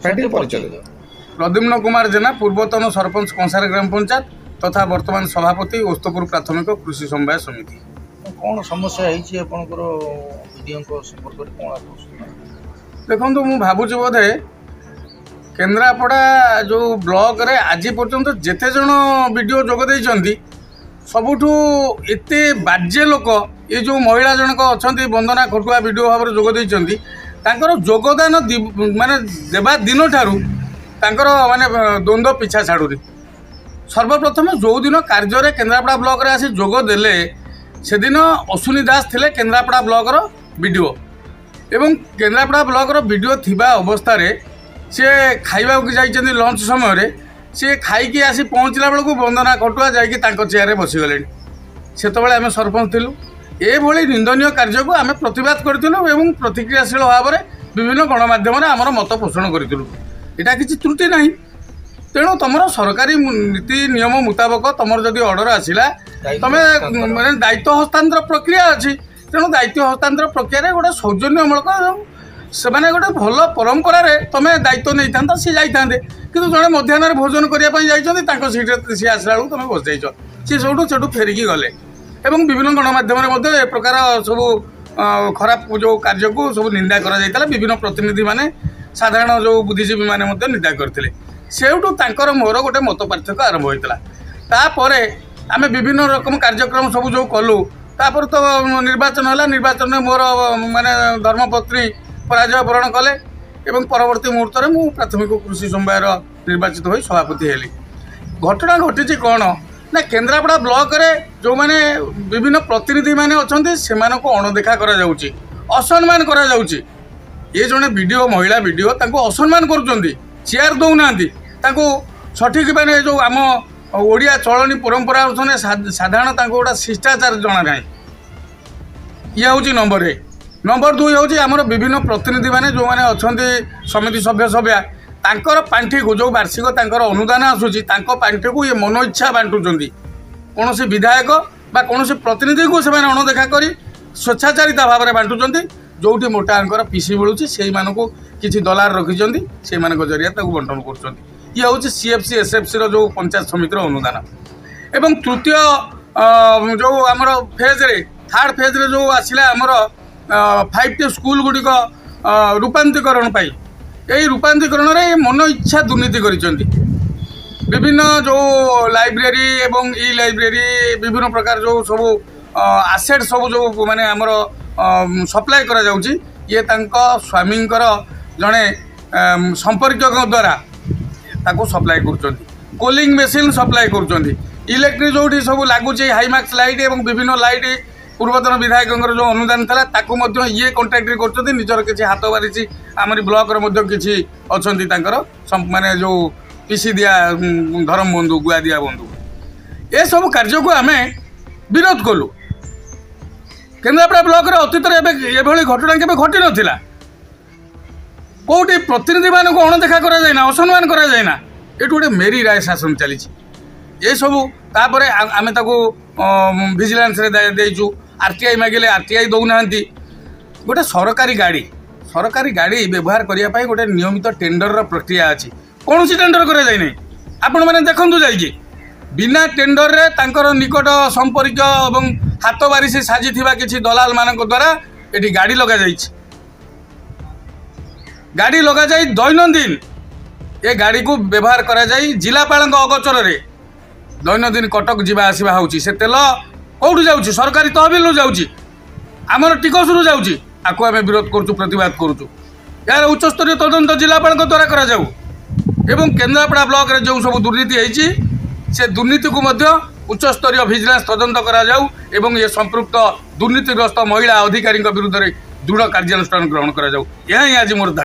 ଟିକେ ପରିଚୟ ଦିଅ। ପ୍ରଦ୍ୟୁମ୍ନ କୁମାର ଜେନା, ପୂର୍ବତନ ସରପଞ୍ଚ, କଂସାର ଗ୍ରାମ ପଞ୍ଚାୟତ ତଥା ବର୍ତ୍ତମାନ ସଭାପତି, ଓସ୍ତପୁର ପ୍ରାଥମିକ କୃଷି ସମବାୟ ସମିତି। କ'ଣ ସମସ୍ୟା ହେଇଛି ଆପଣଙ୍କର ବିଡ଼ିଓଙ୍କ ସମ୍ପର୍କରେ, କ'ଣ ଆପଣ ଶୁଣିଲେ? ଦେଖନ୍ତୁ, ମୁଁ ଭାବୁଛି ବୋଧେ କେନ୍ଦ୍ରାପଡ଼ା ଯେଉଁ ବ୍ଲକରେ ଆଜି ପର୍ଯ୍ୟନ୍ତ ଯେତେ ଜଣ ବିଡ଼ିଓ ଯୋଗ ଦେଇଛନ୍ତି, ସବୁଠୁ ଏତେ ବାଜ୍ୟ ଲୋକ ଏ ଯେଉଁ ମହିଳା ଜଣକ ଅଛନ୍ତି, ବନ୍ଦନା ଖଟୁଆ, ବିଡ଼ିଓ ଭାବରେ ଯୋଗ ଦେଇଛନ୍ତି। ତାଙ୍କର ଯୋଗଦାନ ମାନେ ଦେବା ଦିନଠାରୁ ତାଙ୍କର ମାନେ ଦ୍ୱନ୍ଦ୍ୱ ପିଛା ଛାଡ଼ୁନି। ସର୍ବପ୍ରଥମେ ଯେଉଁଦିନ କାର୍ଯ୍ୟରେ କେନ୍ଦ୍ରାପଡ଼ା ବ୍ଲକରେ ଆସି ଯୋଗ ଦେଲେ, ସେଦିନ ଅଶ୍ୱିନୀ ଦାସ ଥିଲେ କେନ୍ଦ୍ରାପଡ଼ା ବ୍ଲକର ବିଡ଼ିଓ ଏବଂ କେନ୍ଦ୍ରାପଡ଼ା ବ୍ଲକର ବିଡ଼ିଓ ଥିବା ଅବସ୍ଥାରେ ସିଏ ଖାଇବାକୁ ଯାଇଛନ୍ତି। ଲଞ୍ଚ ସମୟରେ ସିଏ ଖାଇକି ଆସି ପହଞ୍ଚିଲା ବେଳକୁ ବନ୍ଦନା ଖଟୁଆ ଯାଇକି ତାଙ୍କ ଚେୟାରରେ ବସିଗଲେଣି। ସେତେବେଳେ ଆମେ ସରପଞ୍ଚ ଥିଲୁ। ଏଭଳି ନିନ୍ଦନୀୟ କାର୍ଯ୍ୟକୁ ଆମେ ପ୍ରତିବାଦ କରିଥିଲୁ ଏବଂ ପ୍ରତିକ୍ରିୟାଶୀଳ ଭାବରେ ବିଭିନ୍ନ ଗଣମାଧ୍ୟମରେ ଆମର ମତ ପୋଷଣ କରିଥିଲୁ। ଏଇଟା କିଛି ତ୍ରୁଟି ନାହିଁ। ତେଣୁ ତୁମର ସରକାରୀ ନୀତି ନିୟମ ମୁତାବକ ତୁମର ଯଦି ଅର୍ଡ଼ର ଆସିଲା, ତମେ ମାନେ ଦାୟିତ୍ୱ ହସ୍ତାନ୍ତର ପ୍ରକ୍ରିୟା ଅଛି। ତେଣୁ ଦାୟିତ୍ୱ ହସ୍ତାନ୍ତର ପ୍ରକ୍ରିୟାରେ ଗୋଟେ ସୌଜନ୍ୟମୂଳକ ଏବଂ ସେମାନେ ଗୋଟେ ଭଲ ପରମ୍ପରାରେ ତମେ ଦାୟିତ୍ୱ ନେଇଥାନ୍ତ, ସିଏ ଯାଇଥାନ୍ତେ। କିନ୍ତୁ ଜଣେ ମଧ୍ୟାହ୍ନରେ ଭୋଜନ କରିବା ପାଇଁ ଯାଇଛନ୍ତି, ତାଙ୍କ ସିଟ୍ରେ ସିଏ ଆସିଲା ବେଳକୁ ତମେ ବସିଯାଇଛ। ସିଏ ସେଇଠୁ ସେଠୁ ଫେରିକି ଗଲେ ଏବଂ ବିଭିନ୍ନ ଗଣମାଧ୍ୟମରେ ମଧ୍ୟ ଏ ପ୍ରକାର ସବୁ ଖରାପ ଯେଉଁ କାର୍ଯ୍ୟକୁ ସବୁ ନିନ୍ଦା କରାଯାଇଥିଲା। ବିଭିନ୍ନ ପ୍ରତିନିଧିମାନେ, ସାଧାରଣ ଯେଉଁ ବୁଦ୍ଧିଜୀବୀମାନେ ମଧ୍ୟ ନିନ୍ଦା କରିଥିଲେ। ସେଇଠୁ ତାଙ୍କର ମୋର ଗୋଟେ ମତ ପାର୍ଥକ୍ୟ ଆରମ୍ଭ ହୋଇଥିଲା। ତାପରେ ଆମେ ବିଭିନ୍ନ ରକମ କାର୍ଯ୍ୟକ୍ରମ ସବୁ ଯେଉଁ କଲୁ, ତାପରେ ତ ନିର୍ବାଚନ ହେଲା। ନିର୍ବାଚନରେ ମୋର ମାନେ ଧର୍ମପତ୍ନୀ ପରାଜୟ ବରଣ କଲେ ଏବଂ ପରବର୍ତ୍ତୀ ମୁହୂର୍ତ୍ତରେ ମୁଁ ପ୍ରାଥମିକ କୃଷି ସମବାୟର ନିର୍ବାଚିତ ହୋଇ ସଭାପତି ହେଲି। ଘଟଣା ଘଟିଛି କ'ଣ ନା, କେନ୍ଦ୍ରାପଡ଼ା ବ୍ଲକରେ ଯେଉଁମାନେ ବିଭିନ୍ନ ପ୍ରତିନିଧିମାନେ ଅଛନ୍ତି, ସେମାନଙ୍କୁ ଅଣଦେଖା କରାଯାଉଛି, ଅସମ୍ମାନ କରାଯାଉଛି। ଏ ଜଣେ ବିଡ଼ିଓ, ମହିଳା ବିଡ଼ିଓ, ତାଙ୍କୁ ଅସମ୍ମାନ କରୁଛନ୍ତି, ଚେୟାର ଦେଉନାହାନ୍ତି ତାଙ୍କୁ ସଠିକ୍। ମାନେ ଯେଉଁ ଆମ ଓଡ଼ିଆ ଚଳଣି ପରମ୍ପରା ଅନୁସାରେ ସାଧାରଣ ତାଙ୍କୁ ଗୋଟେ ଶିଷ୍ଟାଚାର ଜଣା ନାହିଁ। ଇଏ ହେଉଛି ନମ୍ବର 1। ନମ୍ବର 2 ହେଉଛି ଆମର ବିଭିନ୍ନ ପ୍ରତିନିଧିମାନେ ଯେଉଁମାନେ ଅଛନ୍ତି, ସମିତି ସଭ୍ୟ ସଭ୍ୟା, ତାଙ୍କର ପାଣ୍ଠିକୁ ଯେଉଁ ବାର୍ଷିକ ତାଙ୍କର ଅନୁଦାନ ଆସୁଛି, ତାଙ୍କ ପାଣ୍ଠିକୁ ଇଏ ମନ ଇଚ୍ଛା ବାଣ୍ଟୁଛନ୍ତି। କୌଣସି ବିଧାୟକ ବା କୌଣସି ପ୍ରତିନିଧିକୁ ସେମାନେ ଅଣଦେଖା କରି ସ୍ୱେଚ୍ଛାଚାରିତା ଭାବରେ ବାଣ୍ଟୁଛନ୍ତି। ଯେଉଁଠି ମୋଟା ଅଙ୍କର ପିସି ମିଳୁଛି, ସେଇମାନଙ୍କୁ କିଛି ଦଲାଲ ରଖିଛନ୍ତି, ସେଇମାନଙ୍କ ଜରିଆରେ ତାକୁ ବଣ୍ଟନ କରୁଛନ୍ତି। ଇଏ ହେଉଛି ସିଏଫ୍ସି, ଏସ୍ଏଫ୍ସିର ଯେଉଁ ପଞ୍ଚାୟତ ସମିତିର ଅନୁଦାନ। ଏବଂ ତୃତୀୟ ଯେଉଁ ଆମର ଫେଜ୍ରେ, ଥାର୍ଡ଼ ଫେଜ୍ରେ ଯେଉଁ ଆସିଲା ଆମର 5ଟି ସ୍କୁଲ ଗୁଡ଼ିକ ରୂପାନ୍ତରୀକରଣ ପାଇଁ, ଏଇ ରୂପାନ୍ତରୀକରଣରେ ମନ ଇଚ୍ଛା ଦୁର୍ନୀତି କରିଛନ୍ତି। ବିଭିନ୍ନ ଯେଉଁ ଲାଇବ୍ରେରୀ ଏବଂ ଇ ଲାଇବ୍ରେରୀ, ବିଭିନ୍ନ ପ୍ରକାର ଯେଉଁ ସବୁ ଆସେଟ୍ ସବୁ ଯେଉଁ ମାନେ ଆମର ସପ୍ଲାଏ କରାଯାଉଛି, ଇଏ ତାଙ୍କ ସ୍ୱାମୀଙ୍କର ଜଣେ ସମ୍ପର୍କୀୟଙ୍କ ଦ୍ୱାରା ତାକୁ ସପ୍ଲାଏ କରୁଛନ୍ତି। କୁଲିଂ ମେସିନ୍ ସପ୍ଲାଏ କରୁଛନ୍ତି। ଇଲେକ୍ଟ୍ରିକ୍ ଯେଉଁଠି ସବୁ ଲାଗୁଛି, ହାଇମାକ୍ସ ଲାଇଟ୍ ଏବଂ ବିଭିନ୍ନ ଲାଇଟ୍, ପୂର୍ବତନ ବିଧାୟକଙ୍କର ଯେଉଁ ଅନୁଦାନ ଥିଲା, ତାକୁ ମଧ୍ୟ ଇଏ କଣ୍ଟ୍ରାକ୍ଟରି କରୁଛନ୍ତି। ନିଜର କିଛି ହାତ ବାରିଛି ଆମରି ବ୍ଲକର ମଧ୍ୟ କିଛି ଅଛନ୍ତି ତାଙ୍କର ମାନେ ଯେଉଁ ପିସି ଦିଆ ଧରମ ବନ୍ଧୁ, ଗୁଆ ଦିଆ ବନ୍ଧୁ। ଏସବୁ କାର୍ଯ୍ୟକୁ ଆମେ ବିରୋଧ କଲୁ। କେନ୍ଦ୍ରାପଡ଼ା ବ୍ଲକରେ ଅତୀତରେ ଏବେ ଏଭଳି ଘଟଣା କେବେ ଘଟିନଥିଲା। କେଉଁଠି ପ୍ରତିନିଧିମାନଙ୍କୁ ଅଣଦେଖା କରାଯାଏ ନା, ଅସମ୍ମାନ କରାଯାଏ ନା। ଏଠୁ ଗୋଟେ ମେରି ରାୟ ଶାସନ ଚାଲିଛି ଏସବୁ। ତାପରେ ଆମେ ତାକୁ ଭିଜିଲାନ୍ସରେ ଦେଇଛୁ। ଆର୍ଟିଆଇ ମାଗିଲେ ଆର୍ଟିଆଇ ଦେଉନାହାନ୍ତି। ଗୋଟେ ସରକାରୀ ଗାଡ଼ି ବ୍ୟବହାର କରିବା ପାଇଁ ଗୋଟେ ନିୟମିତ ଟେଣ୍ଡରର ପ୍ରକ୍ରିୟା ଅଛି। କୌଣସି ଟେଣ୍ଡର କରାଯାଇନାହିଁ। ଆପଣମାନେ ଦେଖନ୍ତୁ ଯାଇକି, ବିନା ଟେଣ୍ଡରରେ ତାଙ୍କର ନିକଟ ସମ୍ପର୍କୀୟ ଏବଂ ହାତ ବାରିସି ସାଜିଥିବା କିଛି ଦଲାଲମାନଙ୍କ ଦ୍ୱାରା ଏଠି ଗାଡ଼ି ଲଗାଯାଇଛି। ଗାଡ଼ି ଲଗାଯାଇ ଦୈନନ୍ଦିନ ଏ ଗାଡ଼ିକୁ ବ୍ୟବହାର କରାଯାଇ ଜିଲ୍ଲାପାଳଙ୍କ ଅଗୋଚରରେ ଦୈନନ୍ଦିନ କଟକ ଯିବା ଆସିବା ହେଉଛି। ସେ ତେଲ କେଉଁଠୁ ଯାଉଛି? ସରକାରୀ ତହବିଲରୁ ଯାଉଛି, ଆମର ଟିକସରୁ ଯାଉଛି। ଆକୁ ଆମେ ବିରୋଧ କରୁଛୁ, ପ୍ରତିବାଦ କରୁଛୁ। ଏହାର ଉଚ୍ଚସ୍ତରୀୟ ତଦନ୍ତ ଜିଲ୍ଲାପାଳଙ୍କ ଦ୍ୱାରା କରାଯାଉ ଏବଂ କେନ୍ଦ୍ରାପଡ଼ା ବ୍ଲକରେ ଯେଉଁ ସବୁ ଦୁର୍ନୀତି ହେଇଛି, ସେ ଦୁର୍ନୀତିକୁ ମଧ୍ୟ ଉଚ୍ଚସ୍ତରୀୟ ଭିଜିଲାନ୍ସ ତଦନ୍ତ କରାଯାଉ ଏବଂ ଏ ସମ୍ପୃକ୍ତ ଦୁର୍ନୀତିଗ୍ରସ୍ତ ମହିଳା ଅଧିକାରୀଙ୍କ ବିରୁଦ୍ଧରେ ଦୃଢ଼ କାର୍ଯ୍ୟାନୁଷ୍ଠାନ ଗ୍ରହଣ କରାଯାଉ। ଏହା ହିଁ ଆଜି ମୋର ଦାବି।